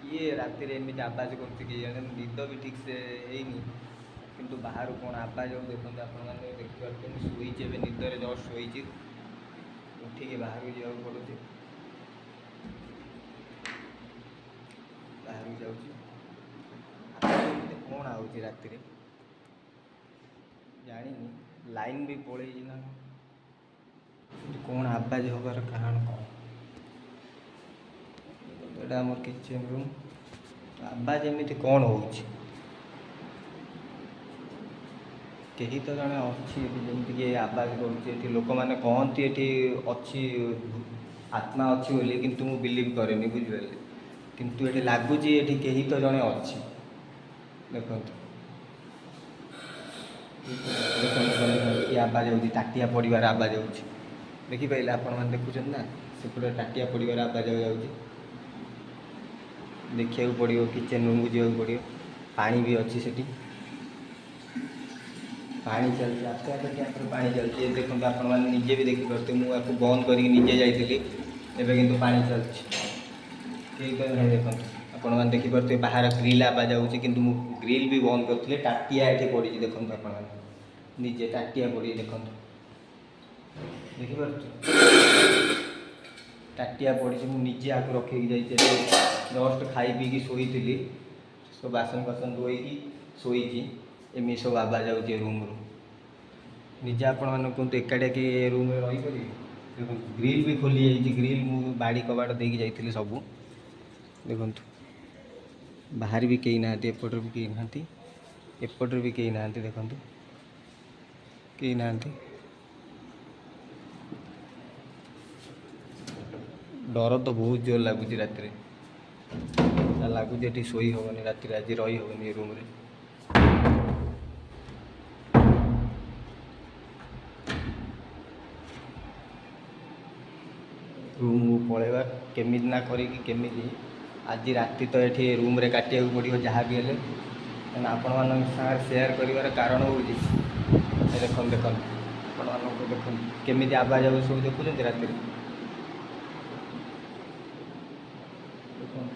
କିଏ ରାତିରେ ଏମିତି ଆବାଜ କରୁଛି କେଜାଣି? ନିଦ ବି ଠିକ୍ସେ ହେଇନି, କିନ୍ତୁ ବାହାରୁ କ'ଣ ଆବାଜ ହଉ ଦେଖନ୍ତୁ ଆପଣମାନେ ଦେଖିପାରୁଛନ୍ତି। ଶୋଇଛି ଏବେ, ନିଦରେ ଜଷ୍ଟ ଶୋଇଛି, ଉଠିକି ବାହାରକୁ ଯିବାକୁ ପଡ଼ୁଛି। ବାହାରକୁ ଯାଉଛି। ଆବାଜ ଏମିତି କ'ଣ ଆଉଛି ରାତିରେ ଜାଣିନି। ଲାଇନ୍ ବି ପଳେଇଛି ନା କ'ଣ? କିନ୍ତୁ କ'ଣ ଆବାଜ ହେବାର କାରଣ କ'ଣ? ଏଇଟା ଆମର କିଚେନ୍ ରୁମ୍। ଆବାଜ ଏମିତି କ'ଣ ହେଉଛି? କେହି ତ ଜଣେ ଅଛି ଏଠି, ଯେମିତିକି ଆବାଜ କରୁଛି ଏଠି। ଲୋକମାନେ କହନ୍ତି ଏଠି ଅଛି, ଆତ୍ମା ଅଛି ବୋଲି, କିନ୍ତୁ ମୁଁ ବିଲିଭ୍ କରେନି, ବୁଝିପାରିଲେ? କିନ୍ତୁ ଏଠି ଲାଗୁଛି ଏଠି କେହି ତ ଜଣେ ଅଛି। ଦେଖନ୍ତୁ ଦେଖନ୍ତୁ ଦେଖନ୍ତୁ, ଇଏ ଆବାଜ ହେଉଛି, ତାଟିଆ ପଡ଼ିବାର ଆବାଜ ହେଉଛି। ଦେଖିପାରିଲେ? ଆପଣମାନେ ଦେଖୁଛନ୍ତି ନା, ସେପଟେ ତାଟିଆ ପଡ଼ିବାର ଆବାଜ ଯାଉଛି। ଦେଖିବାକୁ ପଡ଼ିବ, କିଚେନ୍ ରୁମ୍କୁ ଯିବାକୁ ପଡ଼ିବ। ପାଣି ବି ଅଛି ସେଠି, ପାଣି ଚାଲିଛି ଆପେ ଆପେ, ଟ୍ୟାପ୍ରେ ପାଣି ଚାଲିଛି। ଦେଖନ୍ତୁ, ଆପଣମାନେ ନିଜେ ବି ଦେଖିପାରୁଥିବେ। ମୁଁ ଆକୁ ବନ୍ଦ କରିକି ନିଜେ ଯାଇଥିଲି, ଏବେ କିନ୍ତୁ ପାଣି ଚାଲୁଛି। କେହି ତ ନାହିଁ। ଦେଖନ୍ତୁ, ଆପଣମାନେ ଦେଖିପାରୁଥିବେ, ବାହାର ଗ୍ରିଲ୍ ଆବାଜ ହେଉଛି, କିନ୍ତୁ ମୁଁ ଗ୍ରିଲ୍ ବି ବନ୍ଦ କରିଥିଲି। ତାଟିଆ ଏଠି ପଡ଼ିଛି, ଦେଖନ୍ତୁ ଆପଣମାନେ ନିଜେ, ତାଟିଆ ପଡ଼ିଛି, ଦେଖନ୍ତୁ, ଦେଖିପାରୁଛୁ? ତାଟିଆ ପଡ଼ିଛି। ମୁଁ ନିଜେ ଆକୁ ରଖିକି ଯାଇଛି। ଏବେ ଜଷ୍ଟ ଖାଇ ପିଇକି ଶୋଇଥିଲି, ସବୁ ବାସନ ଫାସନ ଧୋଇକି ଶୋଇଛି। ଏମିତି ସବୁ ଆବାଜ ଆଉଛି ଏ ରୁମ୍ରୁ। ନିଜେ ଆପଣମାନେ କୁହନ୍ତୁ, ଏକାଟିଆ କି ଏ ରୁମ୍ରେ ରହିପାରିବେ? ଦେଖନ୍ତୁ, ଗ୍ରିଲ୍ ବି ଖୋଲି ଯାଇଛି। ଗ୍ରିଲ୍ ମୁଁ ବାଡ଼ି କବାଟ ଦେଇକି ଯାଇଥିଲି ସବୁ। ଦେଖନ୍ତୁ, ବାହାରେ ବି କେହି ନାହାନ୍ତି, ଏପଟରେ ବି କେହି ନାହାନ୍ତି, ଏପଟରେ ବି କେହି ନାହାନ୍ତି। ଦେଖନ୍ତୁ, କେହି ନାହାନ୍ତି। ଡର ତ ବହୁତ ଜୋର ଲାଗୁଛି ରାତିରେ। ଲାଗୁଛି ଏଠି ଶୋଇ ହେବନି ରାତିରେ, ଆଜି ରହି ହେବନି ଏ ରୁମ୍ରେ। ରୁମ୍କୁ ପଳେଇବା କେମିତି ନା କରିକି କେମିତି। ଆଜି ରାତି ତ ଏଠି ରୁମ୍ରେ କାଟିବାକୁ ପଡ଼ିବ ଯାହା ବି ହେଲେ। କାରଣ ଆପଣମାନଙ୍କ ସାଙ୍ଗରେ ସେୟାର କରିବାର କାରଣ ହେଉଛି, ଏ ଦେଖନ୍ତୁ ଦେଖନ୍ତୁ, ଆପଣମାନଙ୍କୁ ଦେଖନ୍ତୁ କେମିତି ଆବାଜ ଆଉଛି, ସବୁ ଦେଖୁଛନ୍ତି ରାତିରେ। ଦେଖନ୍ତୁ,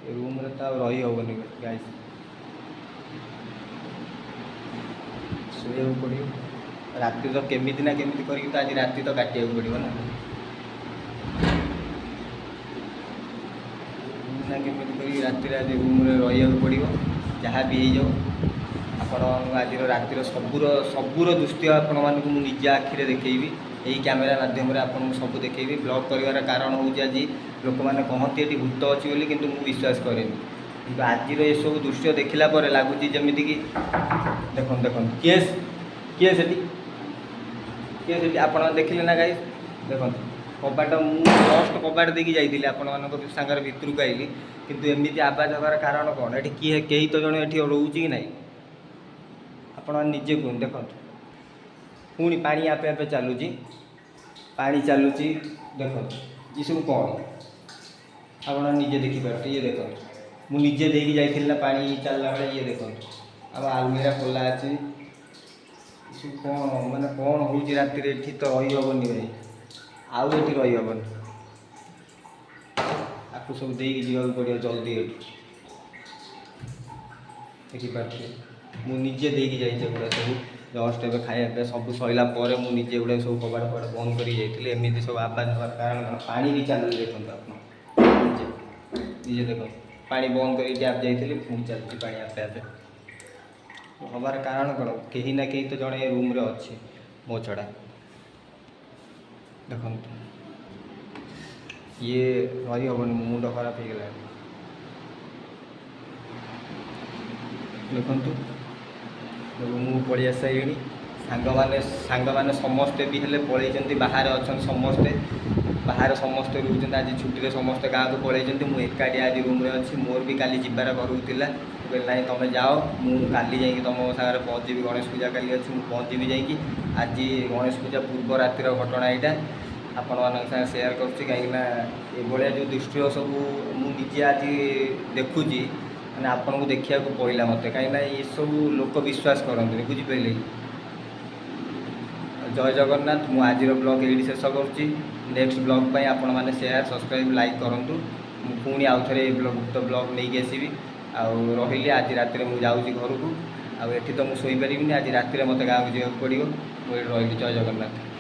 ଏ ରୁମ୍ରେ ତ ଆଉ ରହି ହେବନି ଗାଇସ୍, ଶୋଇବାକୁ ପଡ଼ିବ। ରାତି ତ କେମିତି ନା କେମିତି କରିକି ତ ଆଜି ରାତି ତ କାଟିବାକୁ ପଡ଼ିବ ନା। ନା କେମିତି କରିକି ରାତିରେ ଆଜି ରୁମ୍ରେ ରହିବାକୁ ପଡ଼ିବ, ଯାହା ବି ହେଇଯାଉ। ଆପଣମାନଙ୍କୁ ଆଜିର ରାତିର ସବୁର ଦୃଶ୍ୟ ଆପଣମାନଙ୍କୁ ମୁଁ ନିଜ ଆଖିରେ ଦେଖେଇବି। ଏଇ କ୍ୟାମେରା ମାଧ୍ୟମରେ ଆପଣଙ୍କୁ ସବୁ ଦେଖେଇବି। ବ୍ଲଗ୍ କରିବାର କାରଣ ହେଉଛି, ଆଜି ଲୋକମାନେ କହନ୍ତି ଏଠି ଭୂତ ଅଛି ବୋଲି, କିନ୍ତୁ ମୁଁ ବିଶ୍ୱାସ କରେନି। କିନ୍ତୁ ଆଜିର ଏସବୁ ଦୃଶ୍ୟ ଦେଖିଲା ପରେ ଲାଗୁଛି ଯେମିତିକି, ଦେଖନ୍ତୁ ଦେଖନ୍ତୁ, କିଏ କିଏ ସେଠି, କିଏ ସେଠି? ଆପଣ ଦେଖିଲେ ନା ଗାଇସ୍? ଦେଖନ୍ତୁ, କବାଟ ମୁଁ ଜଷ୍ଟ କବାଟ ଦେଇକି ଯାଇଥିଲି, ଆପଣମାନଙ୍କ ସାଙ୍ଗରେ ଭିତରକୁ ଆଇଲି, କିନ୍ତୁ ଏମିତି ଆବାଜ ହେବାର କାରଣ କ'ଣ? ଏଠି କିଏ, କେହି ତ ଜଣେ ଏଠି ରହୁଛି କି ନାହିଁ? ଆପଣ ନିଜେ କୁହନ୍ତୁ। ଦେଖନ୍ତୁ, ପୁଣି ପାଣି ଆପେ ଆପେ ଚାଲୁଛି, ପାଣି ଚାଲୁଛି। ଦେଖନ୍ତୁ, ଏସବୁ କ'ଣ ଆପଣ ନିଜେ ଦେଖିପାରୁଥିବେ। ଇଏ ଦେଖନ୍ତୁ, ମୁଁ ନିଜେ ଦେଇକି ଯାଇଥିଲି ନା ପାଣି ଚାଲିଲା ବେଳେ। ଇଏ ଦେଖନ୍ତୁ, ଆମ ଆଲମିରା ଖୋଲା ଅଛି। ଏସବୁ କ'ଣ, ମାନେ କ'ଣ ହେଉଛି ରାତିରେ? ଏଠି ତ ରହିହେବନି ଭାଇ, ଆଉ ଏଠି ରହିହେବନି। ଆକୁ ସବୁ ଦେଇକି ଯିବାକୁ ପଡ଼ିବ ଜଲ୍ଦି ଏଠୁ। ଦେଖିପାରୁଥିବେ, ମୁଁ ନିଜେ ଦେଇକି ଯାଇଛି ଏଗୁଡ଼ା ସବୁ। ଜଷ୍ଟ ଏବେ ଖାଇବା ପିଇବା ସବୁ ସରିଲା ପରେ ମୁଁ ନିଜେ ଏଗୁଡ଼ା ସବୁ କବାଟ ଫବାଟ ବନ୍ଦ କରିକି ଯାଇଥିଲି। ଏମିତି ସବୁ ଆବାଜ ହେବାର କାରଣ କ'ଣ? ପାଣି ବି ଚାଲୁଛି, ଦେଖନ୍ତୁ ଆପଣ ନିଜେ ନିଜେ ଦେଖନ୍ତୁ। ପାଣି ବନ୍ଦ କରିକି ଟ୍ୟାପ୍ ଯାଇଥିଲି, ପୁଣି ଚାଲୁଛି ପାଣି ଆପେ ଆପେ। ହେବାର କାରଣ କ'ଣ? କେହି ନା କେହି ତ ଜଣେ ରୁମ୍ରେ ଅଛି ମୋ ଛଡ଼ା। ଦେଖନ୍ତୁ, ଇଏ ରହିହେବନି, ମୁଣ୍ଡ ଖରାପ ହେଇଗଲାଣି। ଦେଖନ୍ତୁ, ମୁଁ ପଳେଇ ଆସିସାରିଲିଣି। ସାଙ୍ଗମାନେ ସମସ୍ତେ ବି ହେଲେ ପଳେଇଛନ୍ତି, ବାହାରେ ଅଛନ୍ତି ସମସ୍ତେ, ବାହାରେ ସମସ୍ତେ ରହୁଛନ୍ତି। ଆଜି ଛୁଟିରେ ସମସ୍ତେ ଗାଁକୁ ପଳେଇଛନ୍ତି, ମୁଁ ଏକାଟିଆ ଆଜି ରୁମ୍ରେ ଅଛି। ମୋର ବି କାଲି ଯିବାର ଘରକୁ ଥିଲା। ମୁଁ କହିଲି ନାଇଁ, ତୁମେ ଯାଅ, ମୁଁ କାଲି ଯାଇକି ତୁମ ସାଙ୍ଗରେ ପହଞ୍ଚିବି। ଗଣେଶ ପୂଜା କାଲି ଅଛି, ମୁଁ ପହଞ୍ଚିବି ଯାଇକି। ଆଜି ଗଣେଶ ପୂଜା ପୂର୍ବ ରାତିର ଘଟଣା ଏଇଟା ଆପଣମାନଙ୍କ ସାଙ୍ଗରେ ସେୟାର କରୁଛି, କାହିଁକିନା ଏଭଳିଆ ଯେଉଁ ଦୃଶ୍ୟ ସବୁ ମୁଁ ନିଜେ ଆଜି ଦେଖୁଛି, ମାନେ ଆପଣଙ୍କୁ ଦେଖିବାକୁ ପଡ଼ିଲା ମୋତେ, କାହିଁକିନା ଏସବୁ ଲୋକ ବିଶ୍ୱାସ କରନ୍ତିନି, ବୁଝିପାରିଲେ କି? ଜୟ ଜଗନ୍ନାଥ। ମୁଁ ଆଜିର ବ୍ଲଗ୍ ଏଇଠି ଶେଷ କରୁଛି। ନେକ୍ସଟ ବ୍ଲଗ୍ ପାଇଁ ଆପଣମାନେ ସେୟାର, ସବସ୍କ୍ରାଇବ୍, ଲାଇକ୍ କରନ୍ତୁ। ମୁଁ ପୁଣି ଆଉ ଥରେ ଏ ଗୁପ୍ତ ବ୍ଲଗ୍ ନେଇକି ଆସିବି। ଆଉ ରହିଲି, ଆଜି ରାତିରେ ମୁଁ ଯାଉଛି ଘରକୁ। ଆଉ ଏଠି ତ ମୁଁ ଶୋଇପାରିବିନି, ଆଜି ରାତିରେ ମୋତେ ଗାଁକୁ ଯିବାକୁ ପଡ଼ିବ। ମୁଁ ଏଠି ରହିଲି। ଜୟ ଜଗନ୍ନାଥ।